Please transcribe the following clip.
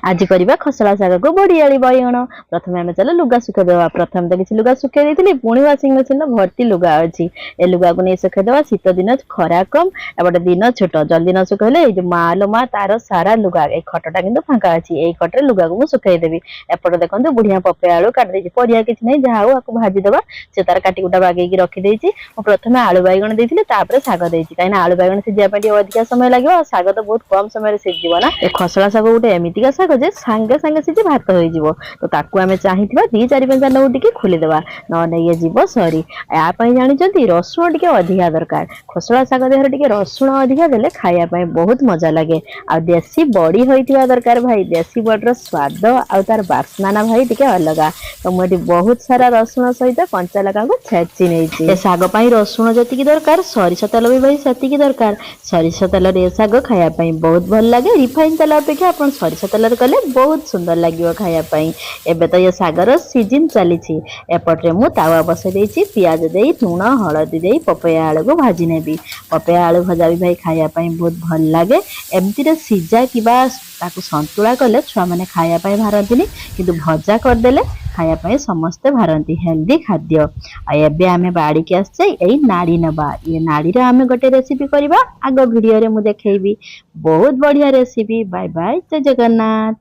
ଆଜି କରିବା ଖସଡ଼ା ଶାଗକୁ ବଡ଼ିଆଳି ବାଇଗଣ। ପ୍ରଥମେ ଆମେ ଚାଲ ଲୁଗା ଶୁଖେଇଦେବା। ପ୍ରଥମେ ତ କିଛି ଲୁଗା ଶୁଖେଇ ଦେଇଥିଲି, ପୁଣି ୱାସିଂ ମେସିନ ଭର୍ତ୍ତି ଲୁଗା ଅଛି। ଏ ଲୁଗାକୁ ନେଇ ଶୁଖେଇଦେବା। ଶୀତ ଦିନ, ଖରା କମ, ଏପଟେ ଦିନ ଛୋଟ। ଜଲ୍ଦି ନ ଶୁଖେଇଲେ ଏଇ ଯୋଉ ମା ଲୋ ମା, ତାର ସାରା ଲୁଗା। ଏଇ ଖଟଟା କିନ୍ତୁ ଫାଙ୍କା ଅଛି, ଏଇ ଖଟରେ ଲୁଗାକୁ ମୁଁ ଶୁଖେଇଦେବି। ଏପଟେ ଦେଖନ୍ତୁ, ବୁଢିଆ ପପେଇ ଆଳୁ କାଟି ଦେଇଛି। ପରିବା କିଛି ନାହିଁ, ଯାହା ହଉ ଆକୁ ଭାଜିଦେବା। ସେ ତାର କାଟି କୁଟା ବାଗେଇକି ରଖିଦେଇଛି। ମୁଁ ପ୍ରଥମେ ଆଳୁ ବାଇଗଣ ଦେଇଥିଲି, ତାପରେ ଶାଗ ଦେଇଛି, କାହିଁକିନା ଆଳୁ ବାଇଗଣ ସିଝିବା ପାଇଁ ଟିକେ ଅଧିକା ସମୟ ଲାଗିବ ଆଉ ଶାଗ ତ ବହୁତ କମ ସମୟରେ ସିଝିଯିବ ନା। ଏ ଖସଡ଼ା ଶାଗ ଗୋଟେ ଏମିତିକା ଶାଗ ଯେ ସାଙ୍ଗେ ସାଙ୍ଗେ ସିଝି ଭାତ ହେଇଯିବ। ତ ତାକୁ ଆମେ ଚାହିଁଥିବା 2-4 ପେନ୍ସା ନଉ ଟିକେ ଖୋଲିଦେବା, ନହେଲେ ଇଏ ଯିବ ସରି। ୟା ପାଇଁ ଜାଣିଛନ୍ତି, ରସୁଣ ଟିକେ ଅଧିକା ଦରକାର। ଖସଡ଼ା ଶାଗ ଦେହରେ ଟିକେ ରସୁଣ ଅଧିକା ଦେଲେ ଖାଇବା ପାଇଁ ବହୁତ ମଜା ଲାଗେ। ଆଉ ଦେଶୀ ବଡି ହୋଇଥିବା ଦରକାର ଭାଇ। ଦେଶୀ ବଡିର ସ୍ୱାଦ ଆଉ ତାର ବାସ୍ନା ନା ଭାଇ ଟିକେ ଅଲଗା। ତ ମୁଁ ଏଠି ବହୁତ ସାରା ରସୁଣ ସହିତ କଞ୍ଚା ଲଙ୍କାକୁ ଛେଚି ନେଇଛି। ଏ ଶାଗ ପାଇଁ ରସୁଣ ଯେତିକି ଦରକାର, ସରିଷ ତେଲ ବି ଭାଇ ସେତିକି ଦରକାର। ସରିଷ ତେଲରେ ଏ ଶାଗ ଖାଇବା ପାଇଁ ବହୁତ ଭଲ ଲାଗେ। ରିଫାଇନ ତେଲ ଅପେକ୍ଷା ଆପଣ ସରିଷ ତେଲରେ କଲେ ବହୁତ ସୁନ୍ଦର ଲାଗିବ ଖାଇବା ପାଇଁ। ଏବେ ତ ଏ ଶାଗର ସିଜିନ ଚାଲିଛି। ଏପଟରେ ମୁଁ ତାୱା ବସେଇ ଦେଇଛି। ପିଆଜ ଦେଇ, ଲୁଣ ହଳଦୀ ଦେଇ ପପେୟା ଆଳୁକୁ ଭାଜି ନେବି। ପପେୟା ଆଳୁ ଭଜା ବି ଭାଇ ଖାଇବା ପାଇଁ ବହୁତ ଭଲ ଲାଗେ। ଏମିତିରେ ସିଝା କିମ୍ବା ତାକୁ ସନ୍ତୁଳା କଲେ ଛୁଆମାନେ ଖାଇବା ପାଇଁ ବାହାରନ୍ତିନି, କିନ୍ତୁ ଭଜା କରିଦେଲେ ଖାଇବା ପାଇଁ ସମସ୍ତେ ବାହାରନ୍ତି। ହେଲ୍ଦି ଖାଦ୍ୟ। ଆଉ ଏବେ ଆମେ ବାଡ଼ିକି ଆସିଛେ, ଏଇ ନାଡ଼ି ନେବା। ଇଏ ନାଡ଼ିର ଆମେ ଗୋଟେ ରେସିପି କରିବା, ଆଗ ଭିଡ଼ିଓରେ ମୁଁ ଦେଖେଇବି। ବହୁତ ବଢ଼ିଆ ରେସିପି। ବାଏ ବାଏ, ଜୟ ଜଗନ୍ନାଥ।